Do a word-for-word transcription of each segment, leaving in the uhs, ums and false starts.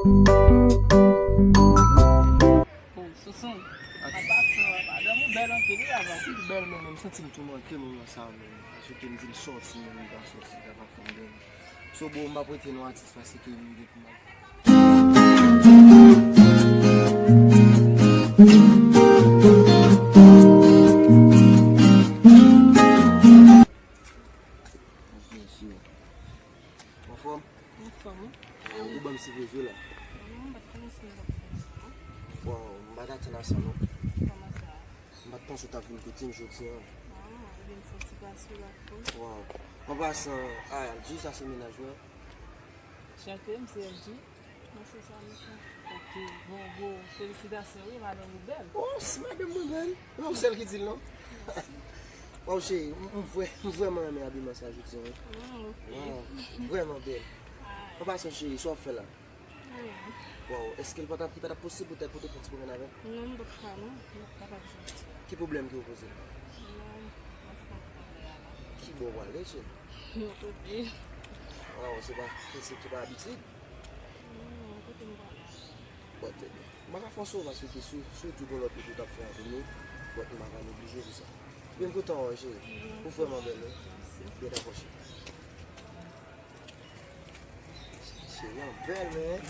Oh, Soso, apa sa, madanm ou bèl anpil wi, apa? Si l bèl, men, men m santi m toumante moman sa a menm. Paske m di m sòti, men m pa sòti, sa pa fè m byen. So, bro, m p ap rete non, atis, paske m gen pou m al fè. Anfòm? Anfòm, wi. Ou ban m siffle jwe la? Non, m pa t konnen si w t ap fè sa. Waw, m pa t atann a sa, non. Kòman sa? M pa t panse w t ap vin kote m jodi a. Ah, ebyen, m santi pase la tou. Waw. An pasan, ah, L G, sa se mennaj mwen. Chante, m se L G. Mwen se Samika. Ok, bon, bon, felisitasyon, wi, madanm ou bèl. Oh, si madanm mwen bèl. E pa ou sèl ki di l, non? Mèsi. Waw, cheri, m, m vrè-, m vrèman renmen abiman sa jodi a, wi. Ah, ok. Waw, vrèman bèl. Ah. An pasan, cheri, sa w ap fè la? Anyen. Waw, èske l pa t ap, li pa t ap posib poutèt pou w te fè ti pwomèn avè m? Non, m p ap ka, non. M p ap kapab jodi. Ki pwoblèm ke w poze? Non, m ap fè yon travay a la. Ki bò w prale, cheri? Yon kote. Waw, se pa, se, se pa abitid. Non, kote m prale a? Bon, trè byen. M pa ka fòse w paske si, si w di w gon lòt kote w t ap fè avè nou, bon, m pa ka neglije w pou sa. Men m kontan wè w, cheri. Ou vrèman bèl, wi. Mèsi. Byen rapwoche. Cheri an bèl, men.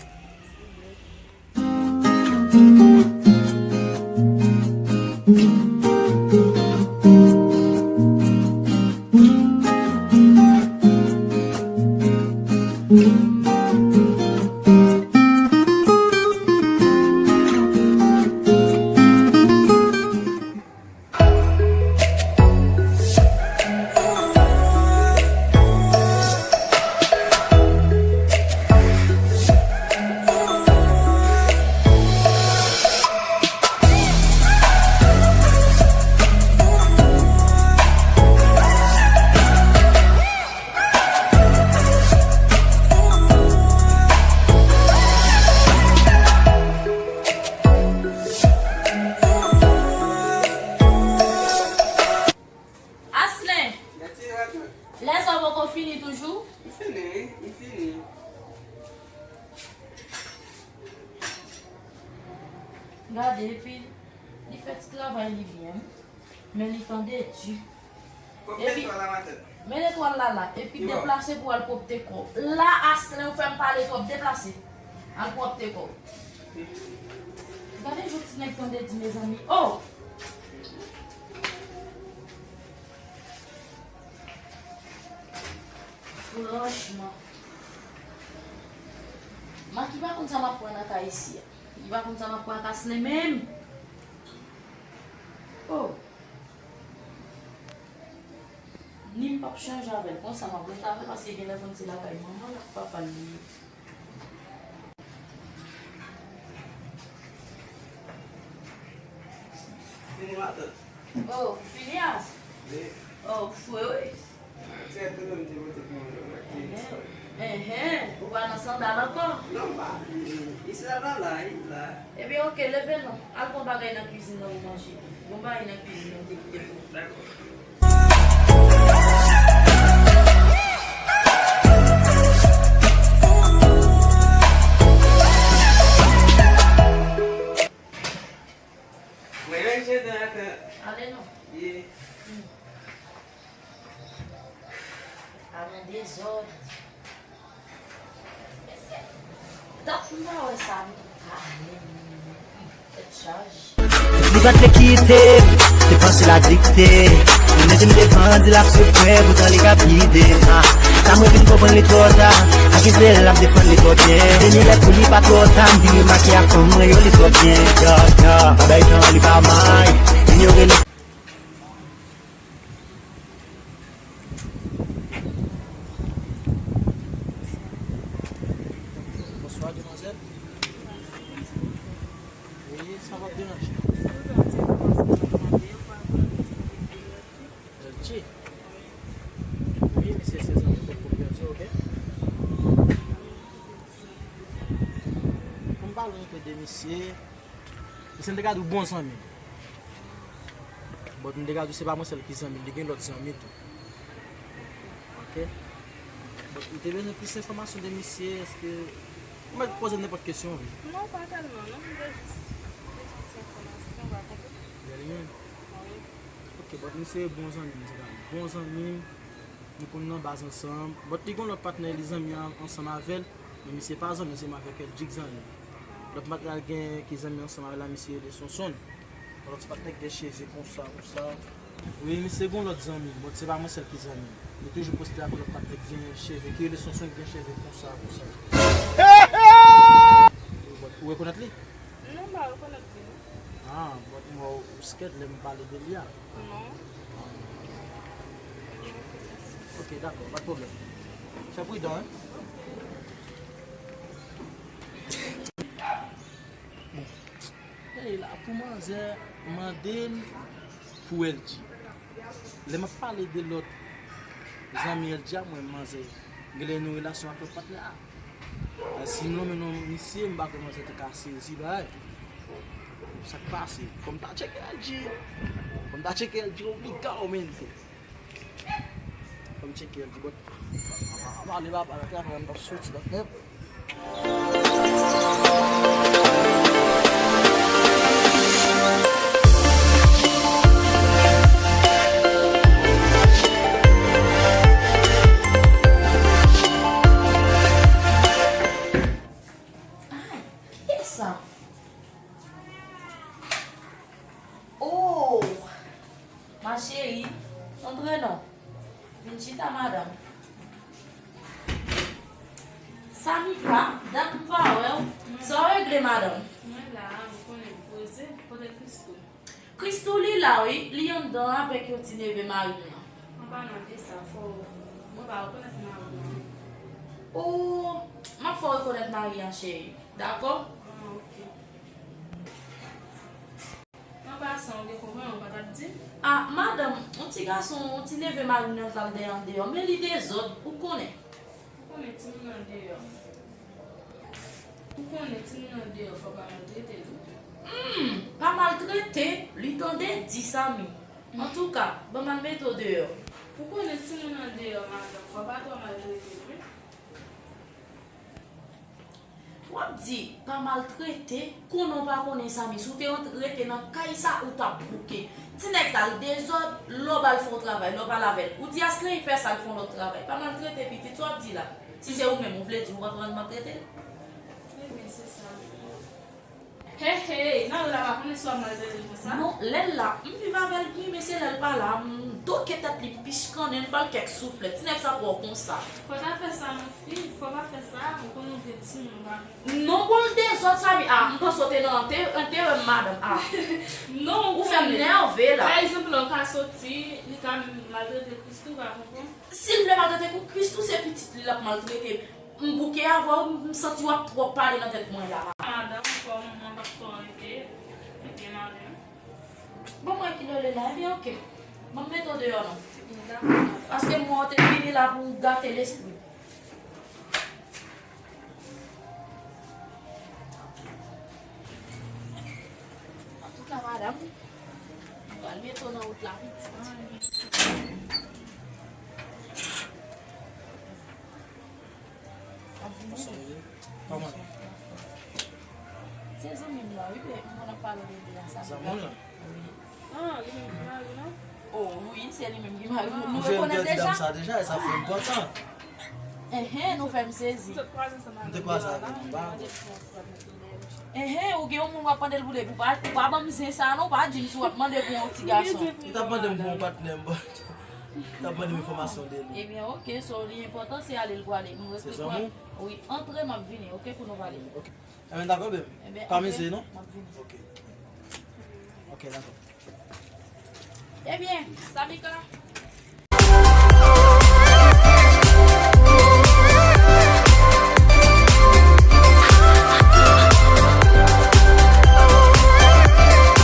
Aslen! Lèzòm poko fini toujou? M fini, wi, m fini. Gade, epi li fè ti travay li byen. Men li tande di. Epi, men netwal la la. Epi deplase pou al pwòpte kò w. La, Aslen, ou fè m pale twòp, deplase. Al pwòpte kò w. Gade jan ti nèg tande di, mezanmi. Oh! Franchman. Maki pa konn sa m ap pran nan kay isi a. Li pa konn sa m ap pran ak Aslen menm. Oh. Ni m p ap chanje avè l. Konsa m ap ret avè l paske genlè konn se lakay manman l ak papa l li ye. Fini matant. Oh, fini a? Wi. Oh, fre wi. Ti rad tou menm te pote pou mwen, mwen te. Enhen. Enhen, ou pa nan sandal ankò? Non, m pa. Li se la, la, la, li la. Ebyen, oke, leve non. Al pran bagay nan kwizin nan pou manje. Gon bagay nan kwizin nan te kite pou ou. Dakò. Mwen menm jete atè. Ale non. Ye. Al nan dezòd. Mesye, dat m pa wè sa, m tou pale, tèt chaje. Li pa t vle kite, te panse l a dikte. Li mete m devan, di l ap swiv mwen, poutan li k ap gide. Ah, sa mwen vin konprann li twò ta. Akize l, l ap defann li twò byen. Vini lè pou li pa twò ta, m vin remake ak fanm mwen yo li twò byen. Ya, ya, pa bay tan, li pa may. Inyore li. Bonswa, demwazèl. Wi, sa p ap deranje. L G. Wi, misye se zanmi m, poko pèdi, oke? Pou m pale yon pe de misye, misye m te ka di w bon zanmi m. But m te ka di w se pa mwen sèl ki zanmi l, li gen lòt zanmi tou. Oke? But m te bezwen plis enfòmasyon de misye, èske Ou mèt poze m nenpòt kesyon, wi. Non, pa tèlman, non. M te jis bezwen ti enfòmasyon, pa konprann. Bèl wi. Wi. Ok, but misye bon zanmi m, se pa bon zanmi m. Nou konn nan baz ansanm. But li gon lòt patnè, li zanmi an-, ansanm avè l. Men misye pa zanmi ansanm avèk L G k zanmi. Lòt patnè a l gen ki zanmi ansanm avè l la, misye rele Sonson. Lòt patnè k gen cheve konsa, konsa. Wi, misye gon lòt zanmi, but se pa mwen sèl ki zanmi. Li toujou poste ak lòt patnè k gen cheve, ki rele Sonson, ki gen cheve konsa, konsa. But ou rekonèt li? Non, m pa rekonèt li, non. Ah, but m wè w, ou skèt lè m pale de li a. Non. Ok, dakò, pa t pwoblèm. Fè pridan, en. Bon. Hey, la, pou manzè mande m pou L G. Lè m ap pale de lòt zanmi L G a, mwen, manzè, genlè nou relasyon ak lòt patnè a. Si m lonmen non misye, m pa kwè manzè te ka sezi bagay. Sa k pase? Fò m ta tcheke L G. Fò m ta tcheke L G obligado, men. Fò m tcheke L G, but. Apa, apa, ale, papa, nan travay, m t ap soti, patnè. Ay, kiyès sa? Oh! Ma chérie, antre non. Vin chita, madanm. Samika, dat m pa wè w. Sa w regle, madanm? Mwen la, ou konnen, poze. Kote Christoo? Christoo, li la, wi. Li anndan avèk yon ti neve mari m nan. An palan de sa, fò, mwen pa rekonèt mari m nan. Oh, m ap fè w rekonèt mari an, cheri. Dakò? Ah, ok. An pasan, ou te konprann, ou pa t ap di m? Ah, madanm, yon ti gason, yon ti neve mari m nan t al dèyè andeyò, men li dezòd, ou konnen. Ou konnen timoun nan deyò. Ou konnen timoun nan deyò, fò pa maltrete l tou. Hmm, pa maltrete, li tande di Samy. Antouka, ban m al mete w deyò. Ou konnen timoun nan deyò, madanm, fò pa twò maltrete l, wi. W ap di, pa maltrete, konnen w pa konnen Samy, si w te rete nan kay sa, ou t ap bouke. Ti nèg sa, l dezòd, lè w ba l fè yon travay, lè w pale avè l. Ou di, Aslen, fè sa, l fè yon lòt travay. Pa maltrete pitit, sa w ap di la. Si se ou menm, ou vle di, ou pa t maltrete l? Ebyen, se sa. Hey, hey, nan la pa konnen si w ap maltrete l konsa. Non, lè l la, m viv avè l byen, men se lè l pa la, m toke tèt li, m pichkannen l, m ba l kèk souflèt. Ti nèg sa twò konsa. Fò w ta fè sa, mon fi, fò w pa fè sa, ou konnen w gen timoun, ou pa konprann. Non, bon, l dezòd, Samy. Ah, m panse w te nan ante-, antere m, madanm. Ah. Non, ou fè m nève la. Pa egzanp, lè w ka soti, li ka maltrete Christoo, ou pa konprann. Si l vle maltrete Christoo, se pitit li l ap maltrete. M bouke avè w, m santi w ap twò pale nan tèt mwen la. Madanm, kòm mwen p ap twò rete, ebyen, madanm. Bon, mwen ki rele la, ebyen, oke. Ban m mete w deyò non. Dakò. Paske m wè w te vini la pou w gate lespri. Antouka, madanm, m pral mete w nan wout la pitit. Kòman? Se zanmi m la, wi, m konn ap pale de li ansanm. Zanmi w la? Wi. Ah, li menm ki mari w la? Oh, wi, se li menm ki mari m. Nou rekonèt deja? Sa deja, e sa fè m kontan. Enhen, nou fè m sezi. M te kwaze avè l anba. Enhen, ou gen yon moun w ap mande l pou depi. Ou pa, ou pa ban m zen sa non, ou pa di m si w ap mande pou yon ti gason. Li t ap mande m pou yon patnè m, bon. Li t ap mande m enfòmasyon de li. Ebyen, oke, so li enpòtan, se ale l pwale. M respekte w. Wi, antre, m ap vini, oke, pou nou pale. Oke. Ebyen, dakò, bebe. Ebyen, pa mizeye non. M ap vini. Oke. Oke, dakò. Ebyen, Samika,